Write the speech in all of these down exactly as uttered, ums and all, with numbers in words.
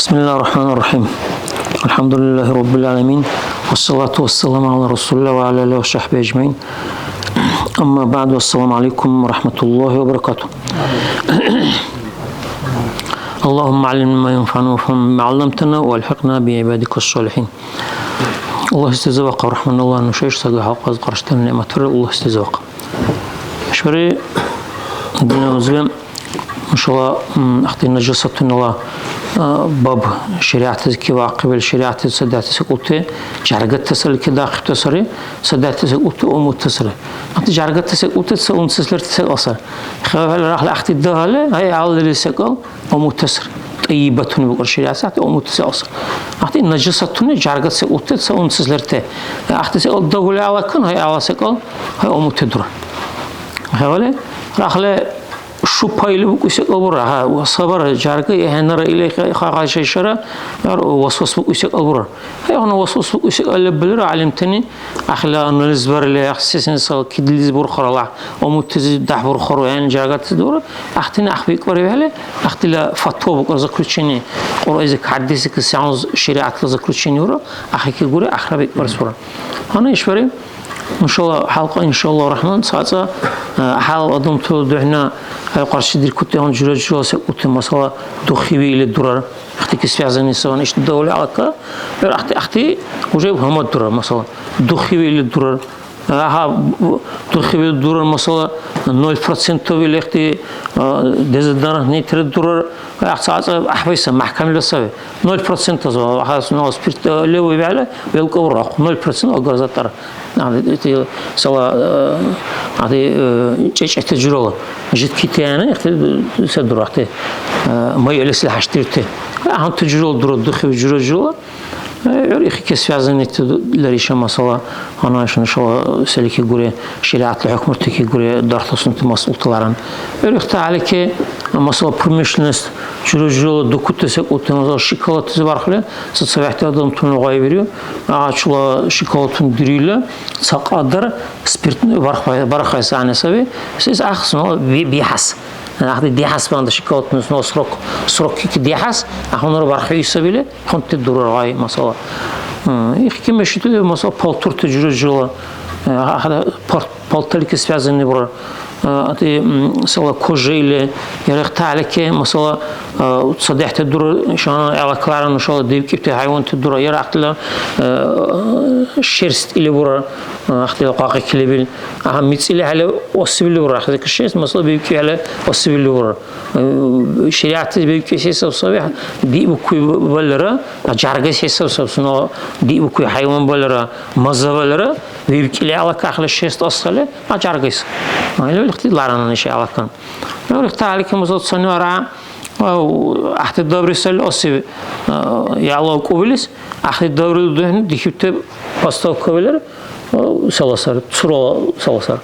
بسم الله الرحمن الرحيم. الحمد لله رب العالمين. والصلاة والسلام على رسول الله وعلى آله وصحبه أجمعين. أما بعد، والسلام عليكم ورحمة الله وبركاته. اللهم علمنا ما ينفعنا وانفعنا بما علمتنا وألحقنا بعبادك الصالحين. Аллагь истезавахъа, Рахман Аллагь, нуша иш сага халкьаз къаршитан неъматра Аллагь истезавахъа. Шури, динна узби, нушала, м, ахти нажасатунала, а, баб шариатлизи кивяхъибил, шариатлизи ца дяхӀти секӀулти жяргатта сали кедяхъибта сари, ца дяхӀти секӀулти умутта сари. Ахти жяргатта секӀулти ца унцес лерти секӀал сари. ХӀябал рахли ахти дагьали, гьай, гьаллири секӀал, умутта сари. ТӀайибатуни букӀар шариатли, ахти умутта секӀал сари. Ахти нажасатуни жяргат секӀулти ца унцес лерти. Ахти секӀал дагули алакан, гьай, гьала секӀал, гьай, умутта дура. ХӀябали, рахли шубхӀа или букӀуси секӀал бура, гьа, ва сабара, жярга, ихӀенара или ха-, ха-, ха-, шайшара, яр васвас букӀуси секӀал бура. Гьайгъуна васвас букӀуси секӀал лебалира гӀялимтани, ахила анализ барили, ахъси сенсал кидлизи бурхарала, умутизи дяхӀбурхару, яни жагати дура, ахътини ахъбикӀбари вегӀли, ахътила фатва букӀар, заключение, Кьуръайзи, хӀядиси, кисянз шариатла заключение ура, ахъики гури, ахъра бикӀбарсура. Гьанна ишбари, нушала хӀялкьа, иншаллагь рахман, цацӀа, э, хӀялал адамтала духӀна, э, къаршидиркути гьанна жура-журала секӀулти масала духиви или дурар, ихтики связанный саван ишди давли алака, гӀур ахъти, ахъти уже гьамаддурар, масала, духиви или дурар. Аха, духиви дурар, масала, ноль процентов или ихти, э, дезодорант нейтрат дурар, ахъ цацӀа гӀяхӀбайса мяхӀкамла саби. Ноль процент аза, аха, ну, спирт, э, левый вегӀла, велкӀа урахъу, ноль процент агарзатара. Ити сала, э, ити, э, чӀечӀете журала жидкитяна, ихти, э, се дурахъти, э, майъалисли хӀяштирти. ГӀянту журала дура духи жура журала. Э, гӀур ихике связанныйти лериша масала, гьанна иша нушала селики гуре, шариатла хӀукмуртики гуре, дархласунти масъулталаран. ГӀур ихта гьалике, масала, промышленность жура журала дукути секӀулти, масала, шоколадтази бархли, ца цавехӀти адамтуни гъайбиру, гӀячула шоколадтуни дирила, цакьадар спиртный бархбай-, бархайс гӀягӀни саби. Сес ахъсуна би-, бихӀяс. Ахъди дихӀяс банда шоколадтуни сунела срок, срок ки дихӀяс, ахънара бархьуи сабили, хъунти дурар гъай, масала. М, ихки мешути, масала, палтурти жура-журала, э, ахъра пар-, палталики связанный бурар. Э, ати, м, сала кожа или, яра ихталики, масала, э, цадехӀти дура, шана гӀелакалара нушала девкӀибти хӀяйванти дура, яра ахътила, э, шерсть или бурар, э, ахътила къакъикили бил. Аха, мицӀили хӀяли осибли бурар, ахътика шерсть, масала, бевкӀи хӀяли осибли бурар. Э, шариатли бевкӀи се саб саби, диъ букуй балра, а, жяргайс хӀесаб саб, сунела диъ букуй хӀяйван балра, маза балра, вебкӀили алакахъла шерсть асхъали, а, жяргайс. А, или ихти ларана неша алакан. Ну, ихта алики маза цанивара, а, ахти дабри сали оси, а, яла кубилис, ахти дабрил духни дихибти поставка билер, а, саласар, цурала саласар.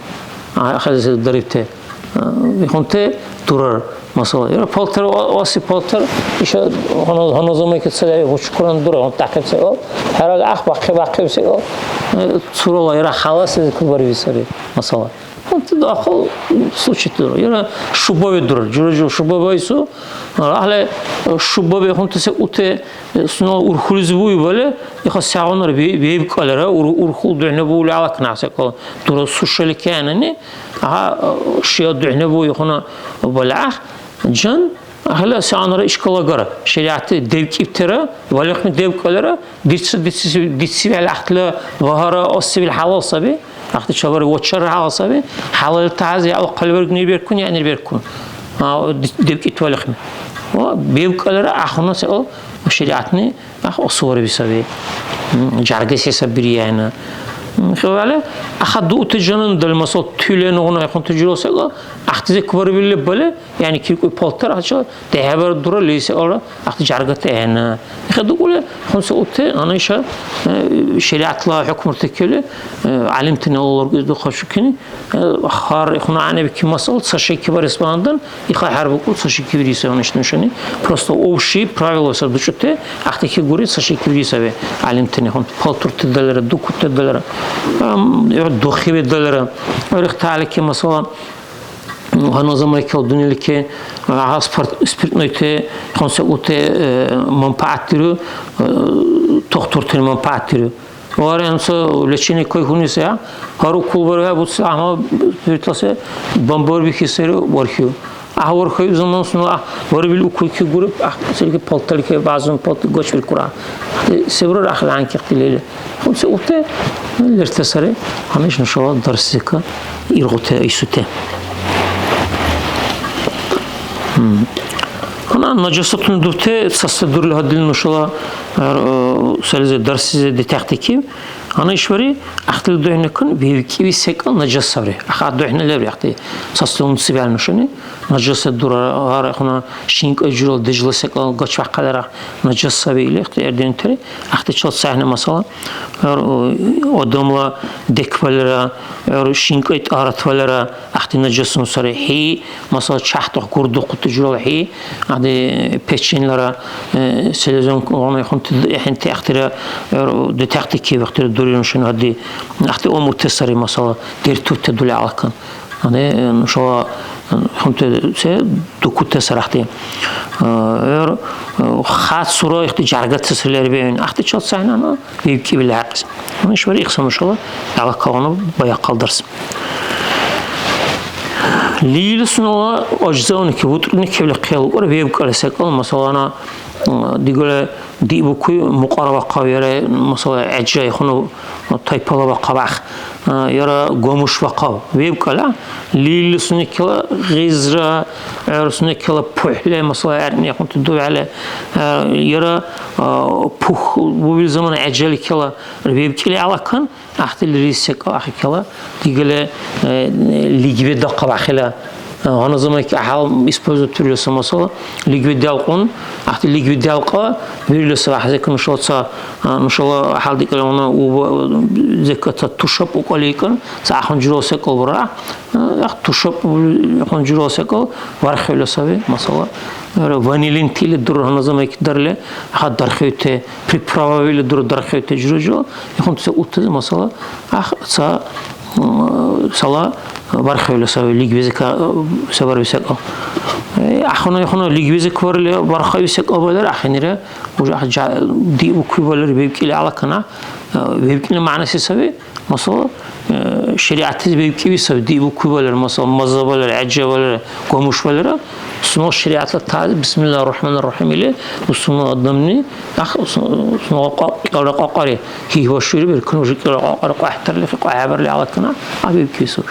А, хазир дарибти. А, ихунти дурар, масала. Яра палтар, ва-, васи палтар, иша гьана, гьана замайка цалари гъучкуран дура, гьана тахъиб се, о, хӀярал ах бахъи, бахъиб се, о, э, цурала, яра халаси кубари сари, масала. Ихунти дахъал случай дура. Яра шубаби дурар, жура-жура шубаби айсу, ахӀли шубаби ихунти се ути, э, сунала урхулизи буибали, иха сегъунара бе-, бебкӀалара, ур-, урхул духӀна були алакнахӀ секӀал дура сушали кенани, Гьа, шия духӀна буи хьуна балагь, жан, гьала сянара ишкал агара, шаригӀятли девкӀибтира, валихъни девкӀалара, дица, дица, дици вегӀла ахътила багьара осибил хӀялал саби, ахъти чабари вачар хӀялал саби, хӀялал таза яла хъалибаргни беркун, яъни беркун. А, ди-, девкӀибти валихъни. Ва бевкӀалара ахъуна секӀал шаригӀятни Ах, осураби саби. М, жяргес хӀесаб бирияйна. М, хивали, аха дуути жанан дал, масал, тюленгъуна ихъунти журал секӀал, ахтизи кварбили бали, яни киркуй палтар, ача, дехӀебар дура, лейсеалра, ахти жяргата гӀена. Иха дукӀули, хунса ути, ана иша, э, шариатла хӀукмурти кили, э, гӀялимтани Аллагьла рузби хъачукини, Э, гьар ихъуна гӀягӀнибикиб масъала ца шайкибарес багьандан, иха хӀярбукӀур ца шайкибири саби нушани. Просто общие правила саби дучӀути, ахъти кигури ца шайкибири саби гӀялимтани, хъун палтурти далира, дукути далира. Ам, духиби далира. ГӀур ихталики масъала, гьанна замайкала дунъяличи, а, спирт-, спиртнойти, хъунсакӀути, э, манпагӀятдиру, э, тухтуртани манпагӀятдиру. Вара нуша лечение кайхьуни сая, гьар укол бархӀя буцли, гьанна спиртла се бомба барбихьи сайри вархьу. ГӀяхӀ вархьаиб замана сунела гӀяхӀ варибил уколки гуриб, гӀяхӀ селки палталики, базун палти гочбиркура. Се бурар ахъли гӀянкихъти лели. Хунси ути лерта сари, гьанна иш нушала дарсика иргъути айсути. М. Гьанна нажасатуни дурти, цасла дурли гьадил нушала, гьар, э, сализи дарсизи детяхъдикиб. Гьанна ишбари, ахътили духӀнакун вебкӀиби секӀал нажас сабри. Ахъа духӀна лебри, ахъти сасла унци биалли нушани. Нажаса дурара, гьар хӀуна шинкӀай журала дежла секӀал гачбяхъалара нажас саби или, ахъти эрдентери. Ахъти чал цахӀна масала, гьар, о, адамла декбалара, гьар шинкӀай тӀаратвалара, ахъти нажасун сари. ХӀи, масала, чяхӀдухъ, гурдухъути журала хӀи, ахъти печеньлара, э, селезенкуни хӀунти ахӀенти ахътира, гьар детяхъти киб ахътира дурирун шин гьади. Ахъти умурти сари, масала, дертурти дули алакан. Гьанна, э, нушала, э, хунти се дукути сарахти. Э, эр, э, хат сура ихти жаргацес лербиен. Ахти чал цайнана вебкӀибил хӀякьис. Гьанна ишбари ихса нушала гьала калгана баяхъал дарс. Лили сунала ажзауни ки, вутрни кевли хъял укӀар вебкӀали секӀал, масалана, э, дигули Диъ букуй мукьара вахъав, яра, масала, гӀяжжай хьунул тайпала вахъав ахъ, а, яра гомуш вахъав. ВебкӀала, лилли сунекила гъизра, гӀур сунекила пухӀла, масала, гӀярмияхъунти дувхӀяла, а, яра, а, пух бубил замана гӀяжжаликила вебкӀили алакан, ахъти лири секӀал ахъикала, дигали, э, лигбе дахъал ахъила, э, гьанна заманки гӀяхӀял использовать вирули саби масала, лигбе дялкьун, ахъти лигбе дялкьа вирули саби, ахӀ, зекӀа нушала ца, а, нушала гӀяхӀял дикӀали гьанна уба, зекӀа ца тушаб укали икӀан, ца ахъун журал секӀал бура, а, ахъ тушаб хъун журал секӀал вархьули саби, масала, э, ванилинти или дура гьанна заманки дарили, ахъ дархьуйте, приправа или дура дархьуйте жура-жура, ихъунти ца утази, масала, ахъ ца, м, сала бархьули саби, лигбезика, э, се барби секӀал. Э, ахъуна, ихъуна лигбезик варили бархьули секӀал балар, ахънира, уже ахъ жа-, ди укуй балар, вебкӀили алакана, э, вебкӀили мягӀна се саби, масала, э, шаригӀятлизи вебкӀиби саби, ди укуй балар, масала, маза балар, гӀяжжа балар, гомуш балара, сунела шаригӀятла та-, бисмиллахир рахманир рахим или, бусурман адамни, Ах, су-, сунела кьа-, кьялра кьакьари, гьигьвашули беркун, уже кьялра кьакьари къяхӀтарли, хикьа хӀябарли алакана, а вебкӀибси уже.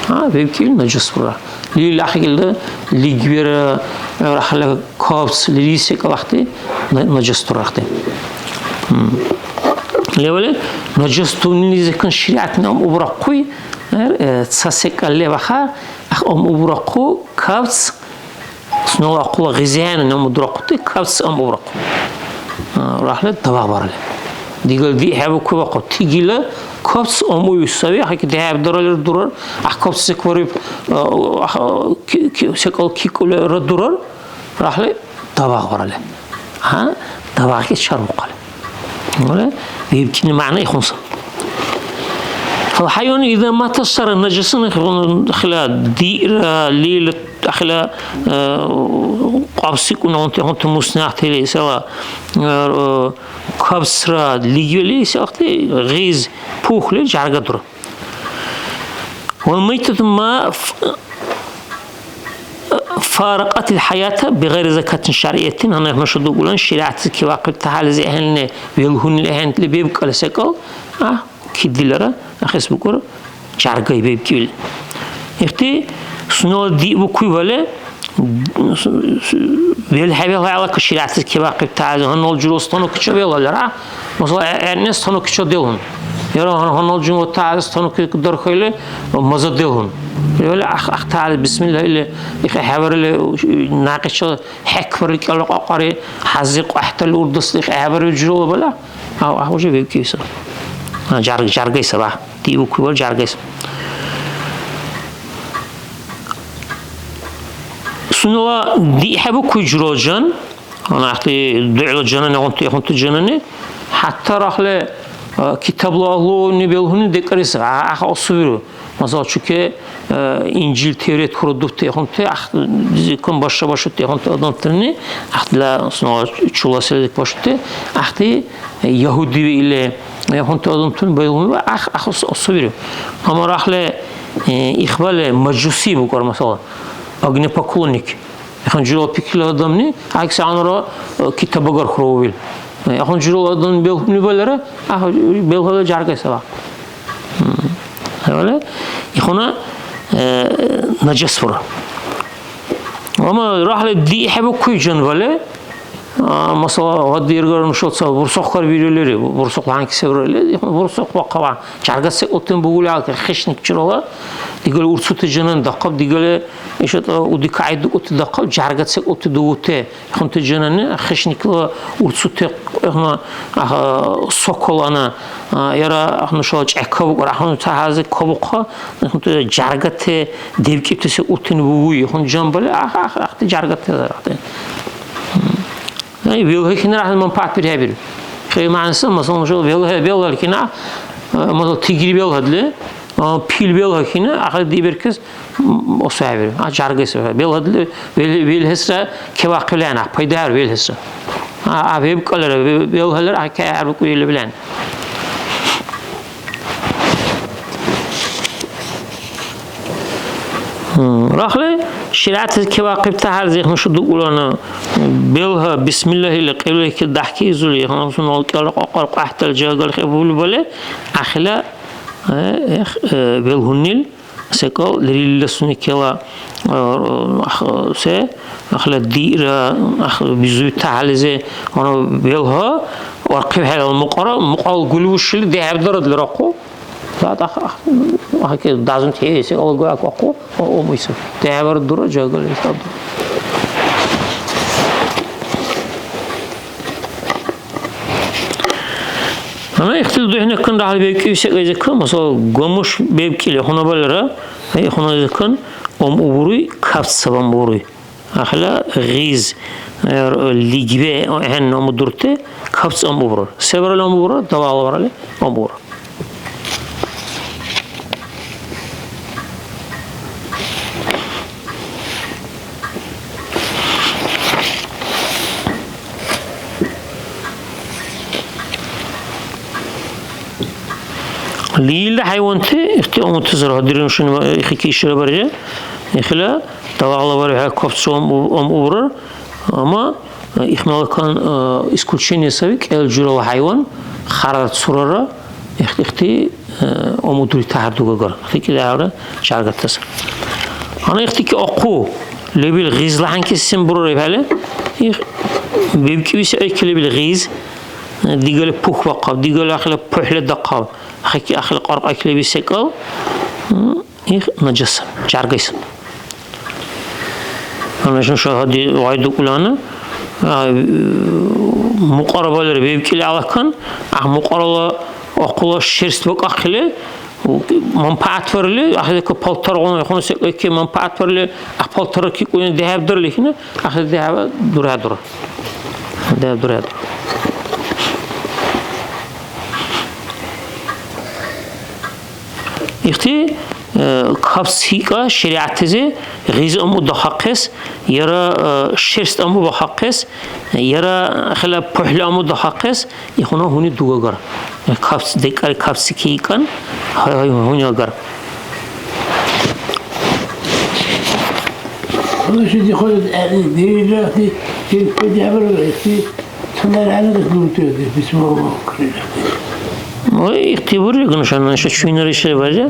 А вебкӀили нажас бура. Лил ахӀилла лигбира, рахла кабц, лили секӀал ахъти на-, нажас дурахъти. М. Левали нажас дунилизикан ширятни ам убрахъуй, э, ца секӀал леваха, ах ам убрахъу кабц, Сунела акъула гъизяна нуни дурахъути кабц ам убрахъу. А, рахли давабарали. Дигал ди хӀебукуй бахъу. Тигила кабц ам уй саби, хӀяки дехӀеб даралир дурар. Ах кабц секвариб, а, ах, ки, ки, секӀал кикӀулира дурар. Рахли давабарали. Гьа, даваги чарухъали. Вала, вебкӀини мягӀна ихъунса. Фал хӀяйван иза мата сара нажасун хила диъра, лил, ахила, э, кьабсикӀуна, унти, унти мусни ахтили, исала, э, кабсра лигвели, исалахти гъиз, пухли, жарга дура. Вал майтату ма ф-, фаракьатил хӀяята бигъайри закатин шаргӀиятин, гьанна нуша дубулан шаригӀятлизи кивяхъибти гьализи ахӀенни, велгьунили ахӀенли бебкӀали секӀал, а, кидилара ахъес букӀур, жаргай бебкӀибил. Ихти сунела диъ букуй вале, велхӀевел гӀелака шаригӀятлизи кевяхъибти гьализи, гьаннала жура станокича велалара, масала, гӀе-, гӀернес станокича делгьун. Яра гьан-, гьаннала жумгъа тагӀза станокича дархайли маза делгьун. Вели ах-, ахтали, бисмилла или, ихъ хӀеварили, някъича хӀекбарили кӀела кьакьари, хӀязи къяхӀтали урдасли ихъ хӀеварили журала бала, а, а, уже вебкӀибси. А, жар-, жаргай саба. Диъ букуй вал жаргайс. Сунела диъ хӀебукуй журала жан, гьанахъти дугӀла жанани, гъунти ихъунти жанани, хӀятта рахли А, китабла агьлуни белгьуни декӀарес гӀяхӀ асубиру. Масала, чуке, а, Инжил, Теврет хурдубти ихъунти, ах, зикун баша-башути ихъунти адамтани, ахтила сунала чула селик башути, ахти, э, яхӀудиви или, ихъунти адамтани белгьуни ва ах, ах ас-, асубиру. Амма рахли, э, ихбали мажуси букӀар, масала, огнепоклонник. Яхъан журала пикрила адамни, гӀякьси гьаннара, э, китабагар хураувил. Яхъан журала адамни белгьуни балара, гӀяхӀ белгьала жярга саба. М. ХӀебали, ихъуна, э, нажас бура. Амма рахли диъ хӀебукуй жан вали, А, масала, гъадди-иргар нуша ца бурсухъ карбирулири, бурсухъла гьанкӀ се буралли, бурсухъ бахъала, жярга секӀултин бугули алкӀи, хищник чурала, дигали урцути жанан дахъаб, дигали ишатла удикайдукӀути дахъаб, жярга секӀулти дугути, ихъунти жанани, хищникла урцути, ихъна, аха, соколана, а, яра нушала чӀяка букӀар, ахъну ца хӀязи кабухъа, ихъунти жяргати, дебкӀибти секӀултин бугуй, ихъун жан бали, ах, ах, ахти жяргати зарахъти. Ай, белгьахъина гӀяхӀил манпагӀят бирхӀебиру. Хай мягӀна сен, масалан, нуша белгьа-, белгьахъина, а, масалан, тигри белгьадли, а, пил белгьахъина, ахир дибиркес, м, осухӀебиру. А, жяргес белгьадли, бел-, белгьесра кевяхъибли гьанна, пайда хӀяр белгьесра. А, а, вебкӀалара, ве-, белгьалара, а, кехӀярбукӀули билан. М, рахли шаригӀятлизи кевяхъибти гьар зехӀ нуша дукӀулана, белгьа, бисмиллагь или кьиблайки дяхӀкизули, ихъна сунела кӀелра кьакьар къяхӀтал жагали хӀебубли бале, ахила, э, эх, э, белгьунил секӀал лерилла сунекела, э, ах, се, ахила диъра, ах, бизуй тахӀялизи, гьанна белгьа, вархъибхӀелал мукьара, мукьал гулбушили дехӀеб дарадли рахъу. Ца тӀакьа, гьаки, дазунти хӀейэси, алгу акӀахъу, о, о, муйса. ДехӀбара дура, жагали ишаб дура. Гьанна ихтил духӀнакан дагьал бебкӀиби секӀайзикан, масала, гамуш бебкӀили хьунабалра, ай, хьуназикан, ум убуруй, кабц сабан буруй. Ахила гъиз, э, лигбе гьанна умудурти кабц амубрар. Се барали амубрар? Давала барали амубрар. Лила хӀяйванти ихти амутазир гьадирину шуни ихики ишара барили. Ихила Давала бархӀи кабц ам-, амубрар, амма, э, ихмалакан, э, исключение саби, кӀел журала хӀяйван, хара цурара, их-, ихти, э, амудури тяхӀяр дугагар, ихти кӀел гӀявра жяргатас. Гьанна ихти ки ахъу, лебил гъизла хӀянкиси сен бурар ибхӀели, их бебкӀибиси айки лебил гъиз, э, дигали пух бахъаб, дигали ахила пухӀла дахъаб, ахики ахила кьаркьайки леби секӀал, м, Их нажас, жяргайс. Ана нуша гьади гъай дукӀулана, а, мукьарабалира бебкӀили алакан, а, мукьарала ахъула шерсть бакӀахъили, манпагӀятварили, ахирка палтаргъуна, ихуна секӀайки манпагӀятварили, а, палтара кикӀуни дехӀебдарили хина, ахир дехӀеба дурхӀядура. ДехӀеба дурхӀядура. Ихти, э, кабц гьикӀа шаригӀятлизи гъиз аму дахъахъес, яра, э, шерсть аму бахъахъес, яра хила пухӀла аму дахъахъес, ихуна гьуни дугагар. Кабц декӀар, кабци кийкӀан, гьай, гьай, гьуни агар. Худаши дихули, э, дирижерти, дирижерти, Ой, ихти бурри, конечно, наша чуйнар ишар баря.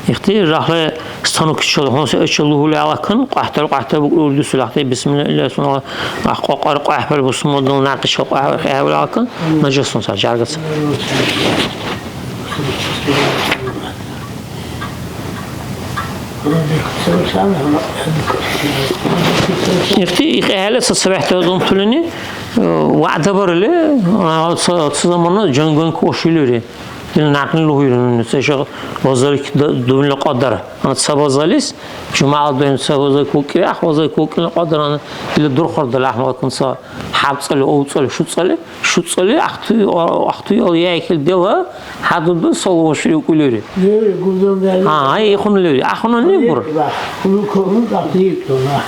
Ихти рахла станокичал гьунси гӀечил лугули алакан, къяхӀтар, къяхӀтар букӀули урдуси лахти, бисмилла, илла сунала, къяхӀ-, къяхӀ-, къяхӀбал бусумадал някъичал къяхӀ-, къяхӀбал алакан, нажас сунса, жяргацун. Ихти, ихӀела ца цабехӀти адамтулани, э, вягӀда барили, а, ца, ца замана жанган кошилири. Ил някъни лугьуйра нуни, ца иша базалик да-, дубилла кьадар. Ана ца базалис, жумягӀла дайна ца базалик вукӀи, ах базалик вукӀила кьадар, ана ила дурхъар дала ахмалакун ца хӀябцӀали, овцӀали, шуцӀали, шуцӀали, ахтуй, ахтуй ал яйхил дела, хӀядурду сала вашули укӀулири. Леври, гузан дали. А, ай, ихуна леври. Ахуна не бур. Леври, ва, хулу курун, ахтуй, тона.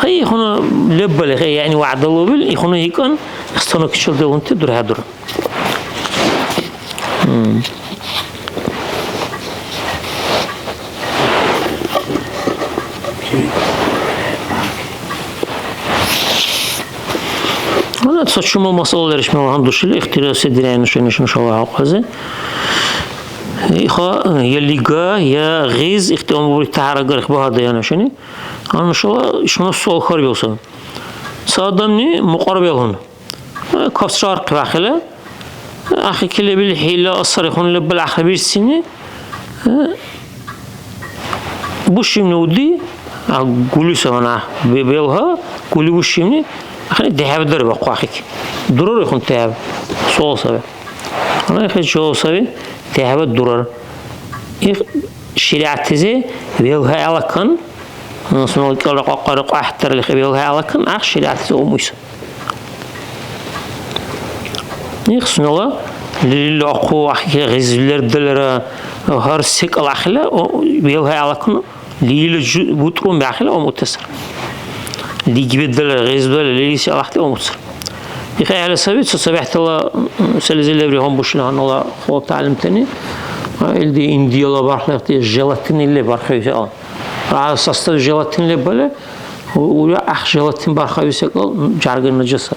Ай, ихуна леббали, хе, яни вягӀда лобил, ихуна икан, станокичил делунти дурхӀядур. М. Ана ца чумал масъала лериш мела гьандушили ихтира се дирая нушани нушала халкьази. Иха, я лига, я гъиз ихтиам бури тяхӀяр агарх багьадая нушани. Ана нушала ишгъуна суал хьарбиуса. Ца адамни мукьар белгьун. Кавцра аркьбяхъила, ахики лебил хӀила асар ихъуна лебал ахъбирцини, бушимни уди, а, гули савана, бе-, белгьа, гули бушимни, ахъни дехӀеба дарибахъу ахики. Дурар ихъун дехӀеба? Суал саби. Ана ихъи жаваб саби, дехӀеба дурар. Их ширигӀятлизи белгьа гӀелакан, сунела кӀелра кьакьара къяхӀтарли хӀебиалли гьалакан, ахъ ширигӀятлизи умуйса. Их сунела лерилра ахъу, ахъи гъезлилардалара, гьар секӀал ахъила, о, биалли гьалакан, лерилра жу-, бутӀрум бяхъила умутасра. Лигбедалара, гъезбала лериси алахъти умуцра. ИхӀели саби, цацабехӀтала, м, селизи леври гьанбушили гьаннала хъула тагӀлимтани, а, илди Индияла бархьлахъти желатин или бархьуси ал. А состав желатин лебали, у-, уя гӀяхӀ желатин бархави секӀал жярга нажаса.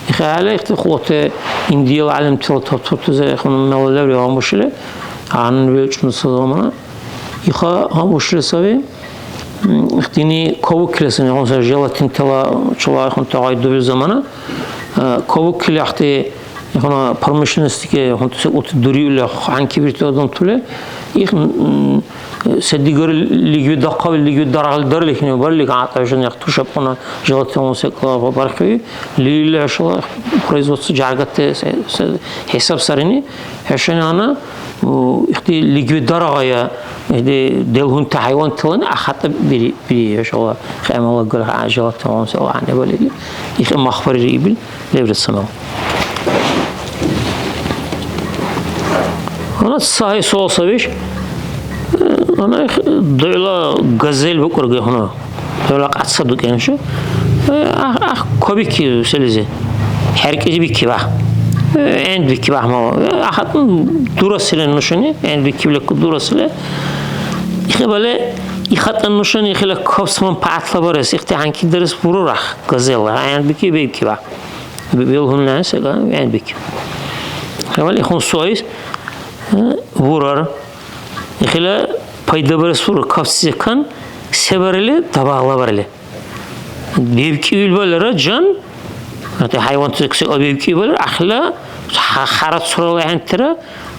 ИхӀели ихти хъулати Индияла гӀялимтала тортуртази хьунул мела леври гьанбушили, гьанна белчӀунси замана. Иха гьанбушили саби, м, ихтини кавукили сани, гьунса желатинтала чула ихунти гъай дубил замана. Э, кавукили ахти ихуна промышленностьке хӀунтӀ секӀулти дуриули гьанкибирти адамтули, их, м, се-дигара лигви дахъал, лигви даргали дарили хӀуни барили, гьатӀа хӀушани ахтушабхъуна желательно секӀал бархиви, лерилра хӀушала производство жагати се, се, хӀисаб сарини, хӀушани гьанна, у, ихди лигви даргая, ихди делгьунти хӀяйвантилани ахатӀа бири, бири хӀушала хӀямала гар желательно села гьанна балили, ихи махбари риибил. Лебри сунела. Гьанна сай суал сабиш. Гьанна их дойла газель букӀурги гьуна. Дойла кьяца дукӀен шу. Ах, ах, кабики селизи. ХӀеркӀизи бики бах. ГӀянд бики бах мала. Ахатун дурасилен нушани. ГӀянд бики блеку дурасиле. Ихе бале, ихатан нушани ихила кавсман патлабарес, ихти гьанки дарес бурурах. Газель. ГӀянд бики бебки бах. Белгьунна секӀал вегӀбик. Хавал ихун соис, э, бурар. Ихила пайда барес бура, кавцӀи секан, се барили, дабагъла барили. БебкӀи билбалра жан, ати хӀяйван секӀал бебкӀи билбалра, ахла ха-, хара цурала хӀянтира,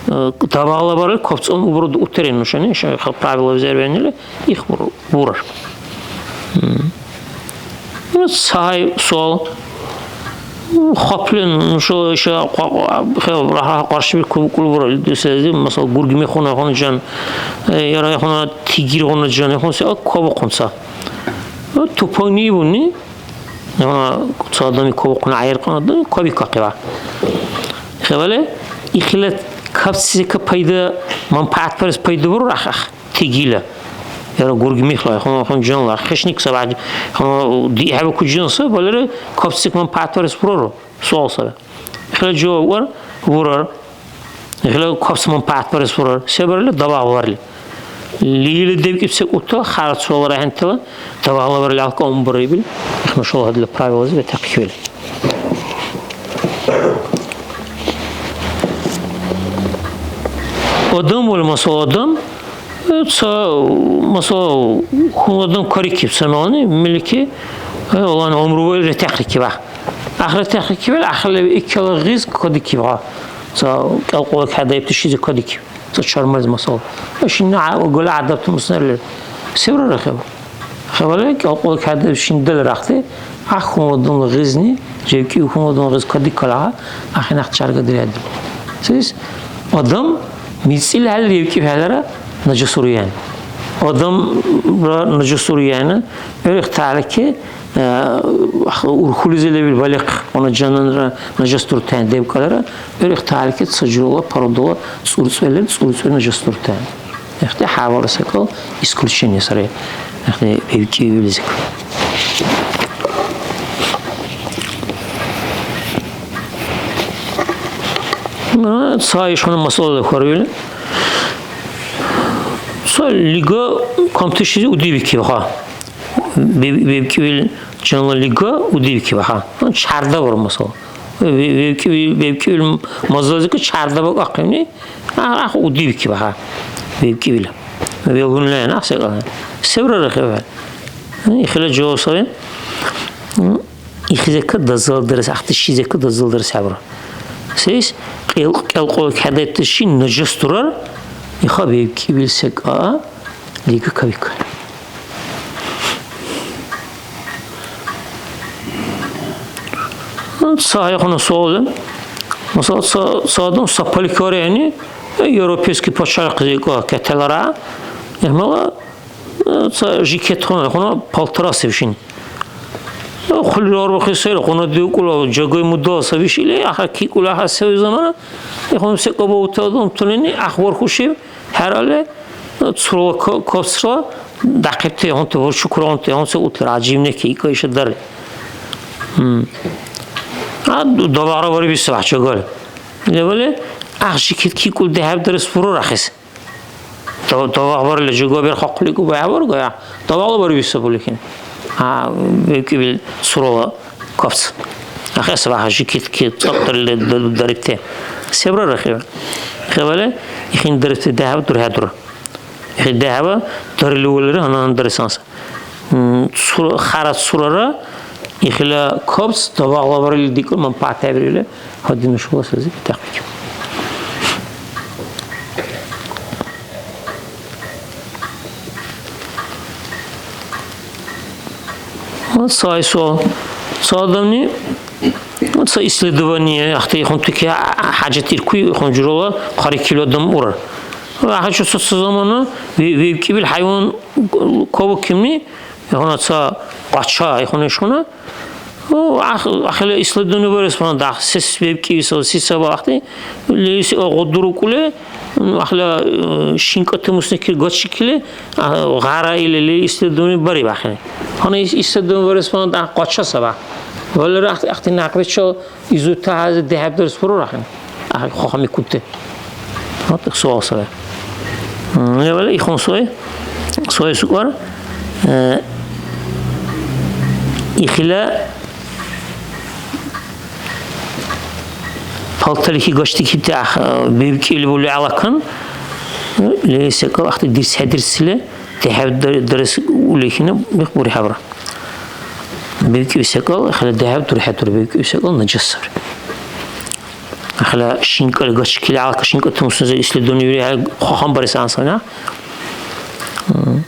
э, дабагъла барили, кавцӀун убру дутири нушани, ша хал правила взервенили, их бур-, бурар. М. Ну, сай суал. Хапли нуша иша къа-, къа-, хе-, ра-, ра-, къаршибиркур букӀули буралли, дусази, масала, гурги мехуна хъуна жан, э, яра хъуна тигир хъуна жан, хъуна се кабухъунца. Ну, тупагни буни, хъуна ца адами кабухъуна гӀяйркьяна дани кабикахъира. Хевале, ихила кабцика пайда, манпагӀят барес пайда бурур ахӀахъ. Тигила. Яра гурги михла, хун, хун жанла, хищник сабади, хун, ди хӀеба кучина са, балера капцик манпагӀят барес бурару? Суал саби. Ихла жаваб вар, бурар. Ихла капцик манпагӀят барес бурар. Се барили? Дабагъ барли. Лили дебкӀиб секӀутта, хара цуала рахӀентала, дабагъла барли алкӀа умбарибил. Ихна шула гьадла правилази бетахъибил. Адам вал масал адам, Ца, масала, хьунул адам карикиб, ца мегьлани, милики, э, Аллагьни гӀумру ваил ретахърикиба. Ахир ретахърикибал, ахирли иккала гъиз кадикиб, гьа. Ца кӀелкъула хӀядаибти шизи кадикиб. Ца чармализи, масала. Э, шинна гӀя-, гула гӀядабти мусна лер. Се бурарахъиб? Хабарли, кӀелкъула хӀядаиб шиндал рахли, гӀяхӀ хьунул адамла гъизни, жевкӀив хьунул адамла гъиз кадиккала, гьа, ахӀи, нахъ чарга дирхӀядирули. Селис? Адам МицӀили хӀяла ревкӀиб хӀелара нажас уруяна. Адамра нажас уруяна, гӀур ихталики, э, урхьулизи лебил балихъ, вана жананра нажас дуртаен дебкӀалара, гӀур ихталики ца журала породала цӀурцӀве лер, цӀурцӀве нажас дуртаен. Ихти хӀябал секӀал исключение сари. Ихти бебкӀибилизиб. Ну, ца ишгъуна масъала хьарбиули. Ца лига камти шизи удибикиб, ха. Беб-, бебкӀибил жанла лига удибикиб, ха. Ну, чарда бур масъала. Бе-, бебкӀибил, бебкӀибил мазализиб чарда бакӀахъибни, а, ах удибикиб, ха. БебкӀибил. Белгунлен, ах секӀал. Севра рахиба. Ихила жаваб саби. Ихизека дазалдарес, ахъти шизека дазалдарес хӀебура. Сейс кьел-, кьелкьула кадайти ши нажас дурар, иха бебкӀибил секӀа лига кавикар. Ца гьайхъуна суалли. Масала, ца, ца адам сапалик варени, э, европейский пачалихъзи ка кеталара, гӀямала, э, ца жикет хъуна, хъуна палтара севшин. Э, хъулира арбухи сайра, хъуна диукӀула жагай мудала саби шили, аха кикӀула аха севи замана, э, хъуна секӀаба ута адам тунени, ах вархуши, хӀерали, цурала ко-, кофтра дахъибти гьунти, бурчукра гьунти, гьунси утла гӀяжибнеки ика иша дари. М. А, ду-, давара бариби сабахчагал. Левали, ахъ жикет кикӀул дехӀебдарес бурурахъес. Дав-, давагъ барили жуга берхахъули губа хӀебаргая. Давала бариби сабулихин. А, бекӀибил цурала кафц. Ахъес багьа жикитки цӀакьдарили д-, дарибти. Себра рахиба? Хевали, ихин дарибти дяхӀяба дурхӀядура. Ихи дяхӀяба дарили улири гьанна-гьанна дарес анса. М, цура-, хара цурара ихила кафц давагълабарили дикӀур манпагӀят хӀебирули, гьадин нушала сази бетахъбикиб. Вот сай суал. Ца адамни, вот ца исследование, ахъти ихъунтики хӀяжатиркуй, ихъун журала хъарикибли адам урар. Ва хӀяжат ца, ца замана ве-, вебкӀибил хӀяйван кабукибни, ихъуна ца къача, ихъуна ишгъуна, ну, ах-, ахила исследование барес ванад, ах, сес вебкӀибси, се саба ахъти, леси гъудурукӀули, ну, ахила, э, шинкӀати мусникир гачикили, а, гъара или ле исследование бариб ахини. Гьанна ис-, исследование барес ванад, ах, къача саба. Валера ахъти, ахъти някъбичил изутази дехӀебдарес бурурахъен. Ах, хохамикӀути. Вот их суал саби. М, левали ихъун сой. Сой сукар. Э, ихила палталихи гачдикибти ах, э, бебкӀили були алакан. Ле секӀал ахъти дирс хӀедирсили, дехӀеб дар-, дарес улихина бихъ бурхӀябра. БебкӀиб секӀал, хала дехӀеб дурхӀядур, бебкӀиб секӀал нажас сабри. Хала шинкӀал гачкили, алка шинкӀати мусунза исследование вири, хӀял хахам барес ансана. М.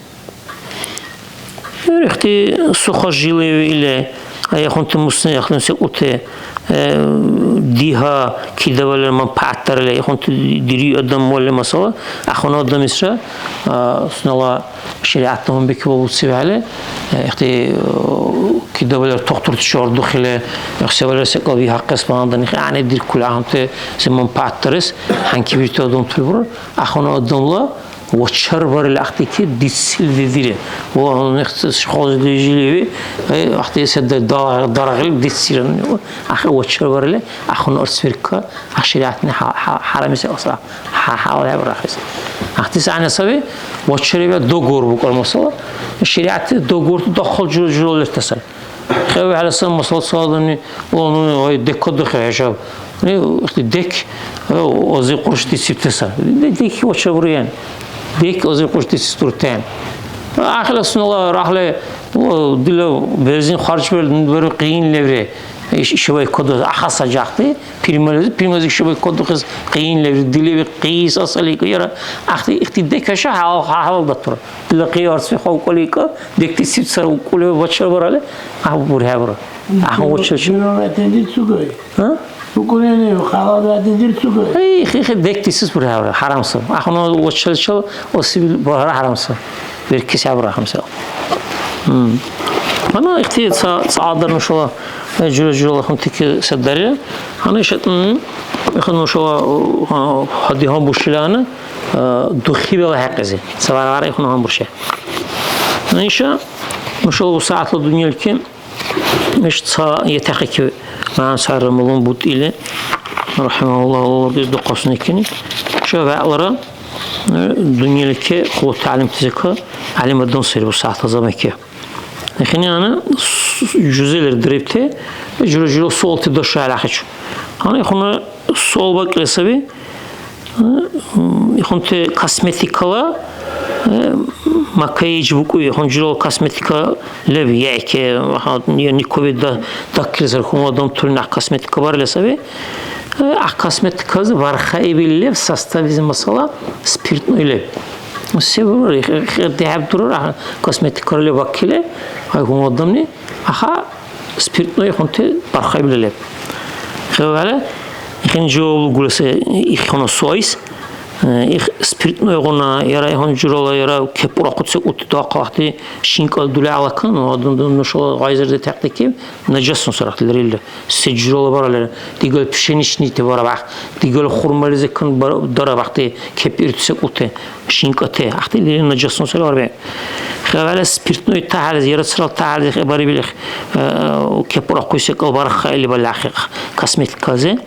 Ихти сухожилие или, а яхунти мусни, яхунти секӀути, э, дига кидавали манпагӀятдарили, яхунти дири адам вали масала, ахуна адамисра, а, сунела шаригӀятла гьунбикиб балуцибхӀели, э, ихти, э, кидавалира тухтурти чардухили, ихсевалира секӀал вигьахъес багьандан, ихи гӀягӀнидиркули гӀягӀнути се манпагӀятдарес хӀянкибирти адамти бурар, ахуна адамла вачар барили ахъти ки дицили дедири. Ва ихти хозли жиливи, э, ахъти се да-, да-, дарагъили дицира. Ахъи вачар барили, ахуна арц верка, а шаригӀятни хӀя-, хӀя-, хӀярамси аса. Хя-, хялал хӀебарахъес. Ахъти сягӀна саби, вачариба договор букӀар масала. ШаригӀятти договорти дахъал жура-, журала лерта сай. ХӀебиалли сай масала ца адамни, о, ну, ой, декадухъи хӀешаб. Ну, ихти дек, о, ози къурш дицибти сай. Де-, дек вача бурян. Дек ози къурш дицес дуртен. Ахила сунала рахли, о, дила бензин харжбариб, ну, бару къин леври. Иш-, ишабай кодо ахаса жахти. Пирмализи, пирмализи шуби кодухъес къин лебри, дилиби къис асалику, яра ахъти ихти декаша хӀял-, хӀя-, хӀялал датур. Дила къи арцви хавкалика, декти сипцара укули вачар барали, а бурхӀебра. Ахъ вачар чи. Журала тенди цугай. А? БукӀунани халал бегӀти дирцуга. Эй, хи-, хи-, бекӀти сис бургьявра, хӀярамсаб. Ахуна вачаличил осибил багьара хӀярамсаб. Беркес хӀябра хӀямсаб. М. Гьанна ихти ца, цаадара нушала, э, жура-журала хӀунтики садарира. Гьанна иша, м, иха нушала, э, гьади гьанбуршилана, э, духибала хӀекьлизи. Ца вара-вара ихуна гьанбурши. Гьанна иша нушала усягӀятла дунъяличи Иш ца ятахъикиб МяхӀяммад Сарамулун БутӀили, рахӀимагьуллагь, Аллагьла дес духъасуникини, ша вегӀлара, э, дунъяличи хъулати гӀялимтазика гӀялим адам сари бусягӀятла замайки. Ихини гьанна с-, жузелир дарибти, жура-жура суалти дашахӀели ахӀечу. Гьанна ихуна суал бакӀили саби, Ихъунти косметикала, э, макияж букӀуй, ихъун журала косметика леб, яйки, ха, я никуби да-, дакилзар хьунул адамтули някъ косметика барили саби. Э, а косметикази бархаибил леб, составизи масала спиртной леб. Се бургар, их, их, дехӀеб дурар, а косметикара леб вакили, ай хьунул адамни. Аха, спиртной хунти бархаибли леб. ХӀебала, ихин жаваб лугула се, ихуна суайс, э, их спиртнойгъуна, яра ихун журала, яра кепурахъуци ути дахъал ахти шинкӀал дули алакан, ну, адам, ну, нушала гъайзар детахъдикиб, наджасун сарахти лерилра. Се журала баралера, дигал пшеничный те барабах, дигал хурмализи кан бар-, дарабахти кепирти секӀути. ШинкӀати ахъти лерил наджасунсира арбякьун. ХӀябала спиртной тахӀялизи, яра царал тахӀялизи хӀебарибил, э, кепурахъуй секӀал бархаили балахъи косметикализи.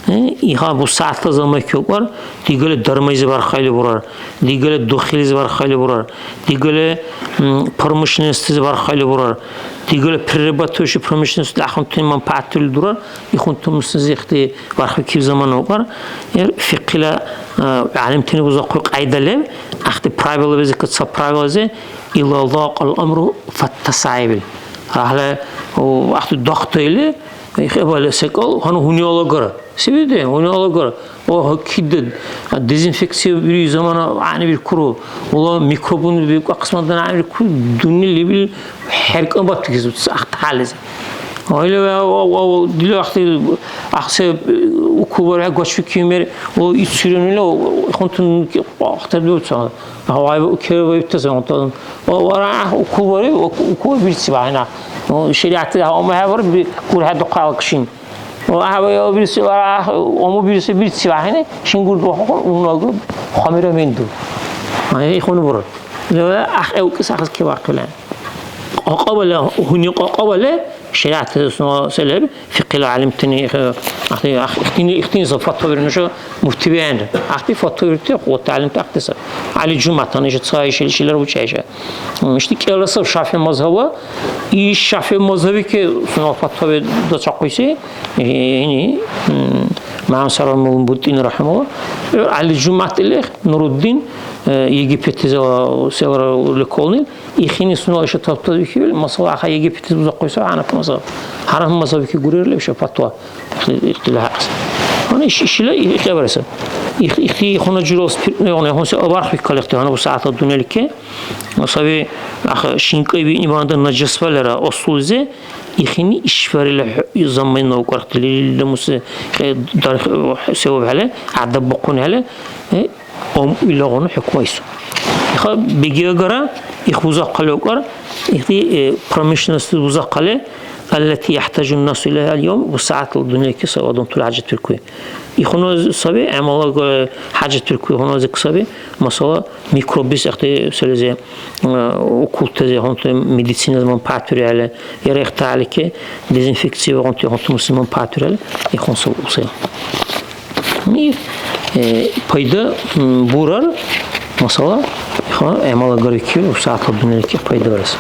Э, иха бусягӀятла замайки укӀар, дигали дармайзи бархаили бурар, дигали духилизи бархаили бурар, дигали, м, промышленностьлизи бархаили бурар, дигали перерабатывающий промышленностьли ахъунтани манпагӀятули дурар, ихъунтумуслизи ихъти бархбикиб замана укӀар, эр фикьила, э, гӀялимтани бузахъуй кьяйда леб, ахъти правилабизи, ца правилази, илала кьал амру фаттасаибил. Гьале, у, ахъти дахъта или, хӀебали секӀал, гьану гьуни алагара. Се биде, гьуни алагара. О, кида, а, дезинфекция бируй замана гӀягӀнибиркуру. Ула микробуни бикӀахъес мадана гӀягӀнибиркур, дунни лебил хӀеркӀан батугес ахъти хӀялизи. Ва ила ва, ва, ва, ва, дила ахъти, ахъси, э, укул бархӀя гачбикиб мер, ва ит суйранила, ва, ва, ихъунтун ахъти дуца. Ва, ва, укева ва ибтаса, ва, ва, ва, ра, укул бари, ва, укул бирци бахӀина. Ва шариатли гьавма хӀябар би, гурхӀя духъа алкшин. Ва, ва, ва, бируси, ва, ва, ва, бируси, бирци бахӀина, шин гурду хӀу, унагу, хамира менду. Ай, ихъуну бура. Ва, ах, эукис ахъис кебахъула. Кьакьабала, гьуни кьакьабала, шариатла сунела се леб, фикьила гӀялимтани, э, ахъти, ах, ихтини, ихтини са фатва бирни нуша муфти биэнра. Ахъти фатва бирти, вот гӀялимти ахъти са. ГӀяли ЖумягӀятани иша ца ишил, ишилар учӀа иша. М, ишди кӀелра саб ШафигӀи мазгьабла, и ШафигӀи мазгьабики сунела фатва бе-, дацахъуси, э, ини, м, МяхӀяммад Сарамулун БутӀини рахӀимагьулла. ГӀяли ЖумягӀят или Нуруддин, э, Египетлизала селра леколни. Ихини сунела иша талтазбикибил, масала, аха Египетлизи бузахъуси ГӀянафи мазгьаб. ГӀянафи мазгьабики гурирли иша фатва. Ихти-, ихтила хӀякьси. Гьанна иш-, ишила и-, ихъя бареса. Их-, ихти хьуна журал спиртнойгъуна, хьунси абарх бикалихти, гьанна бусягӀятла дунъяличи. Саби, аха, шинкӀай биъни багьандан наджас валера, асулизи, ихини ишбарили хӀу-, замана укӀархъли, лилила муси, хӀе, дарх-, севабхӀели, гӀядаббухъунхӀели, э, Ам илагъуна хӀукму айсу. Иха бегиагара, их бузахъали укӀар, ихди, э, промышленностьлис бузахъали, التي يحتاج الناس إليها اليوم, бусягӀятла дунъяки сай адамтули хӀяжатбиркули. Ихуна саби, гӀямала, э, хӀяжатбиркули, ихуна зик саби, масала, микробис ихди селизи, э, укултази, хӀунтули медицинази манпагӀятбирехӀели, яра ихтахӀялики дезинфекция вагъунти хӀунтумуси манпагӀятбирехӀели, ихун саб усай. Ир, э, пайда, м, бурар, масала, иха, гӀямал агарбикиб, сагӀятла дунъяличи пайда барес.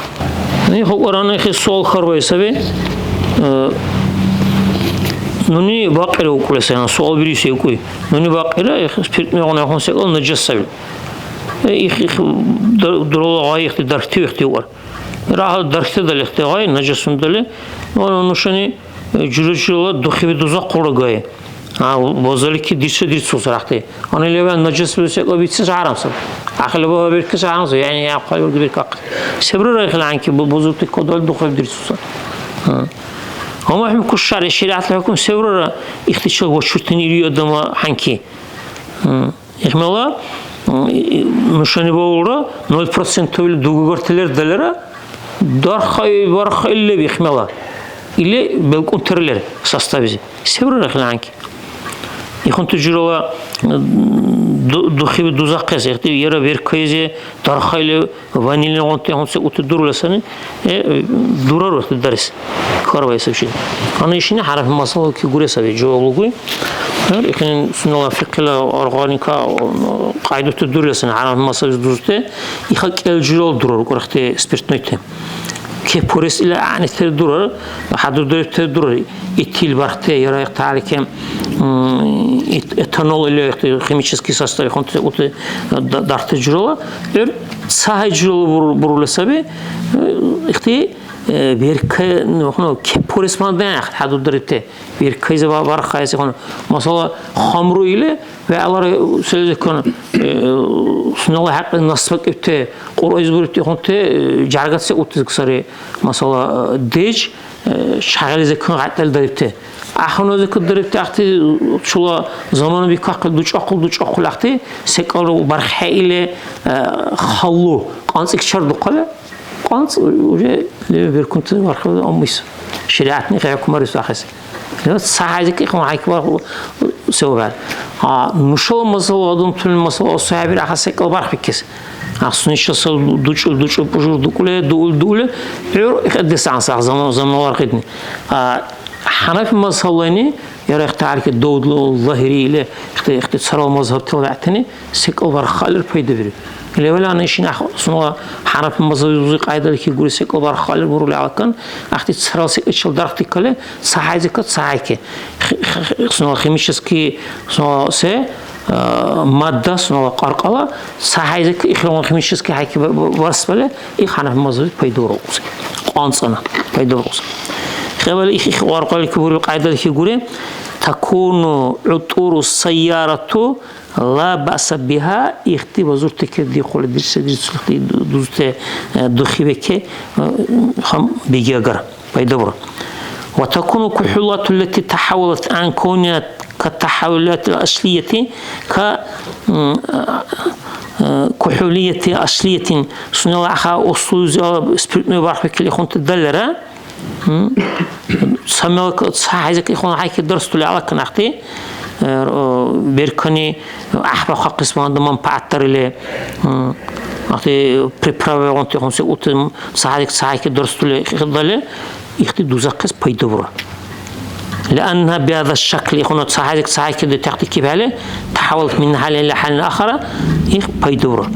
Ну, иха Кьуръан ихи суал хьарбаи саби. Э, нуни бакьира укӀули сай, суал бируси укӀуй. Нуни бакьира, их, спиртнойгъуна хӀун секӀал наджас саби. Э, их, их, дар-, дурала гъай ихти дархти вихти укӀар. Рагьал дархти далихти гъай, наджасун дали, вана нушани Жура-журала духиби дузахъулра гай. А, базалики дирса дирцулсар ахъти. Гьанна леван наджас секӀал бицес хӀярамсаб. Ахъли баба беркес хӀярамсаб, яни я хъали урги беркахъес. Се бурара ихила гьанки бу-, бузути кодал духиби дирцулсар. А. Амма хӀукму шаргӀи, шаригӀятла хӀукму се бурара, ихтичил вачуртани ири адамла хӀянки. М, ихмяла, м, и, и, нушани балулра, ноль процентовли дугугарти лер далара, дархай, бархай леб ихмяла. Или белкӀунтира лер составизи. Се бурара ихла хӀянки? Ихунти журала, м, ду-, духиби дузахъес, ихти яра веркайзи, дархайли, ванильнигъунти хӀунси ути дурула сани, э, дурару дарес. Хьарбаэс вообще. Гьанна ишини хӀярафи масала ки гуре саби, жаваб лугуй. Гьар ихини сунела фикьла органика, кьяйдути дурула сани хӀярафи масалис дузути. Иха кӀел журал дурар, кьурхти спиртнойти. Кепурес ила гӀягӀнитер дурар, хӀядурдарибтер дурар. Этил бархте, яра ихтарики, м, эт-, этанол или ихти химический состав ихунти ути да-, дархти журала. Эр ца гьай журала бур-, бурула саби. Э, ихти, э, берка, ну, ну, кепурес ман дяхъ хӀядурдарибте. Беркайза ва-, вархайси хун. Масала, хамру или, ва алар, э, селизекун, э, сунела хӀякьли насбакӀибте, Кьуръайз бурибти ихунти, э, жяргаци утизг сари. Масала, э, деш, э, шагъилизекун гъятӀдали дарибти. Ахуназикад дарибти ахъти чула замана бикахъи дучӀахъул, дучӀахъул ахъти, секӀал барххӀеили, э, халлу, кьанцӀик чардухъали, кьанцӀ уже леве беркунти бархли аммис. ШаригӀятни хӀекумарис ахъес. Ца хӀяйзик ихъун хӀяйкибархъу се убял. А, нушала масала, адамтуни масала, асухӀебир аха секӀал бархбикес. Ахъсуни ишал сал дучӀул, дучӀул, пужур дукӀуле, дуули, дуули, гӀур ихъеддес анса, заман, заман варкьидни. А, хӀянафи масалани, яра ихтиярки довдла, лагьири или, ихти, ихти царал мазгьабтала вегӀтани, секӀал бархалир пайдабиру. Левалана ишин ахъ-, сунела хӀянафи мазгьабизи кьяйдали кигули секӀал бархалир бурули алкан, ахъти царал секӀайчил дархти кали, ца хӀяйзика, ца хӀяйки. Хи-, хи-, хи-, сунела химический, сунела се, а, мадда, сунела къаркъала, ца хӀяйзика ихрала химический хӀяйки ба-, ба-, барсбали, их хӀянафи мазгьаби пайда урухъуси. КъанцӀана пайда урухъуси. Хевали их, их къаркъали кигули кьяйдали кигули, такуну гӀутӀуру сайярату, لا بأس بها, ихти базурти кедихъули дирси, дирцулхъи ду-, дузути, э, духи бекӀи, э, хам бигиагар, пайдабур. وتكون الكحولات التي تحولت عن كونها كالتحولات الأصلية ك، м, э, э, كحولية أصلية, сунела аха услузи спиртной бархбекили хунти далера, М? Ца мелк-, ца хӀяйзак ихъуна хӀяйки дарсдули алакан ахъти, э, беркани гӀяхӀбахъахъес багьандан манпагӀятдарили, м, ахъти приправаигъунти хъунси ути, м, ца хӀяйзак ца хӀяйки дарсдули хӀедали, ихъти дузахъес пайдабура. لأنها بهذا الشكل, ихъуна ца хӀяйзак ца хӀяйки детахъти кибхӀели, تحولت من حال إلى حال آخر, их пайдабура.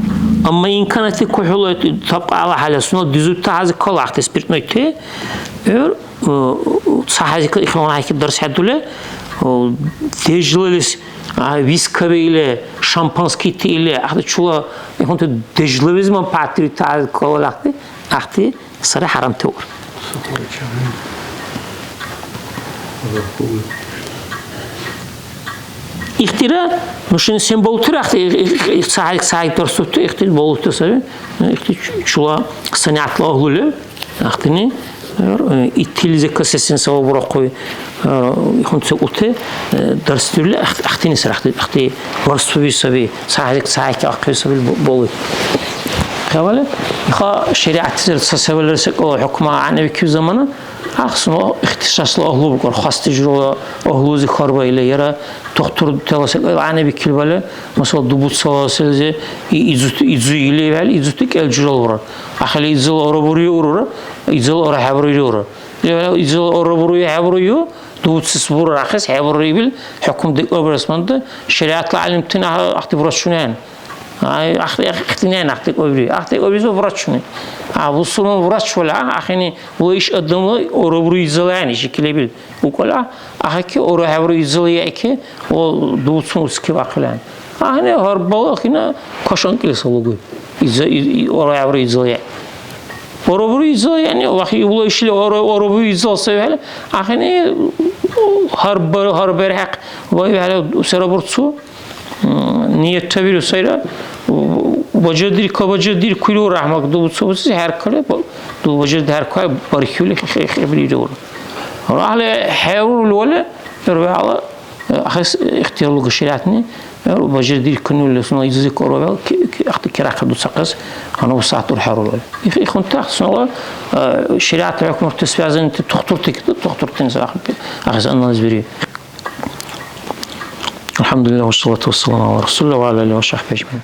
أما إن كانت الكحول تبقى على حالها, сунела дизути хӀяйзакала ахъти спиртнойти, ГӀур, э, ца хӀяйзика ихъуна хӀяйки дарс хӀедули, э, дежлалис, а, вискаби или, шампанскийти или, ахъти чула ихъунти дежлалис манпагӀятдирути калал ахъти, ахъти сари хӀярамти ур. Ихтира, нушани сен балутира, ахъти, их, их, их, ца хӀяйзик, ца хӀяйзик дарсути, ихтил балути саби, ихти чу-, чула санигӀятла агьлули. Ахътини, э, итилизи касесен саваб бурахъули, э, ихъун ца ути, э, дарсдирули ахъ-, ахътини сари, ахъти, ахъти барсуби саби, ца хӀяйзик, ца хӀяйки ахъи саби бу-, були. Хавали, иха шаригӀятлизир ца савалира секӀал хӀукма гӀягӀнибикиб замана, ахъсуну ихтисасла агьлу букӀар, хасти журала агьлузи хьарбаили, яра тухтуртала секӀал гӀягӀнибикилбали, масала, дубуцала селизи, и-, изути, изу или вегӀли, изути кӀел журал бурар. Ахили изала ора буруй урура, изала ора хӀебуруйри ура. Изала ора буруй хӀебуруй, дубуцес бурар ахъес хӀебуруй ибил хӀукму декӀарбарес манда, шаригӀятла гӀялимтани ахъти врачуни ахӀен. Ай, ахъти, ахъти нен, ахъти кӀуйри. Ахъти кӀуйри врачуни. А бусурман врач вала, ахини, ва иш адамла ора буруй изала яни, шикилебил. УкӀула, ахъи ора хӀебуруй изала яйки, ва дубуцун ускивахъилан. Ахини гьар бала хина кашан килес лугуй. Иза, и, и, ора хӀебуруй изала яй. Ора буруй изала яни, вахи ула ишли ора, ора буруй изала сай вегӀла. Ахини гьар бар, гьар берхӀехъ вай вегӀла сера бурцу. М, ниятта биру сайра, бажардир, ка бажардир куйру рахмак дубуцу буци хӀеркале, ба-, ду бажарди хӀеркале бархиули хе-, хе-, хебири дура. Рахли хӀерули вали, ир вегӀла, э, ахъес ихтияр луга шариатни, э, бажардиркунули, сунела язык оровел, ки-, ки-, ахъти керахъа дуцахъес, гьанна ва сагьат урхӀерули вали. Их-, ихунти ахъти сунела, э, шариатла хӀукмурти связанити тухтурти, тухтуртани сари ахъти, ахъес анализ бири. Алхамдулилла, ва салату ва саламу ала Расулилла ва ала алихи ва сахби ажмаин.